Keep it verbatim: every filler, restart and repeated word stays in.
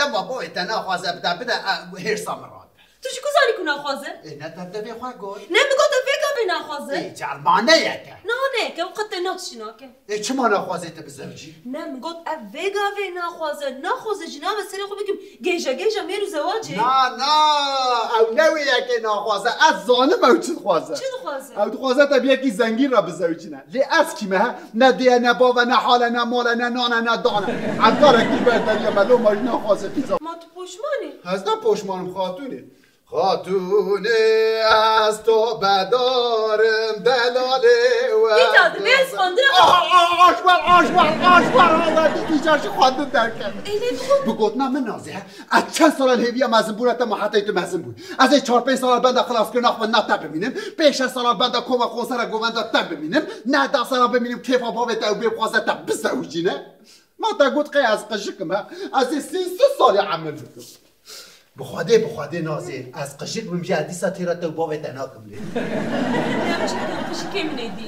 Dema bavê te naxwaze bide, bide, e, hêrsa min rabe. Tu ji ku zanî ku naxwaze? Ê, ne te devê xwe got. Ne, min got ev vê gavê naxwaze. Ê, çermaneyeke. Na, neyeke, ew qet te na tiştî nake. Ê, çima naxwaze te bizewicî? Ne, min got ev vê gavê naxwaze. Naxwaze jî nabe serê xwe bikim gêje gêja mêr û zewacê. Na, na, ew ne wê yekê naxwaze. Ez zanim ew çi dixwaze. Çi dixwaze? Ew dixwaze te bi yekî zengîn re bizewicîne. Lê ez kî me he? Ne dê ye, ne bav e, ne hal e, ne mal e, ne nan e, ne dan e. Evdarekî ber derya me, loma jî naxwaze qîza. Ma tu poşman î? Ez ne poşman im xatûnê. Xatûnê ez to bedarim, delalê we. Dîta, divê ez xwendina xwe. Ah, ah, aşwer, aşwer, aşwer, Allah, dîtî şaşî xwendin derket. Ê, lê bixwe. Bi gotina min Nazê, ez çend sala li hêviya mezinbûna te ma hetayî tu mezin bûyî. Ez ê çar pênc sala benda xelaskirina xwendina te bimînim. Pênc şeş sala benda koma konsera govenda te bimînim. Ne deh sala bimînim kêfa bavê te ew bê bixwaze te bizewicîne. Ma te got qey ez qijik im he. Ez ê sî sî salî emir bikim. Bi Xwedê, bi Xwedê Nazê, ez qijik bim jî ez dîsa têra te û bavê te nakim lê. Em çi bikin, qijikê min ê dî.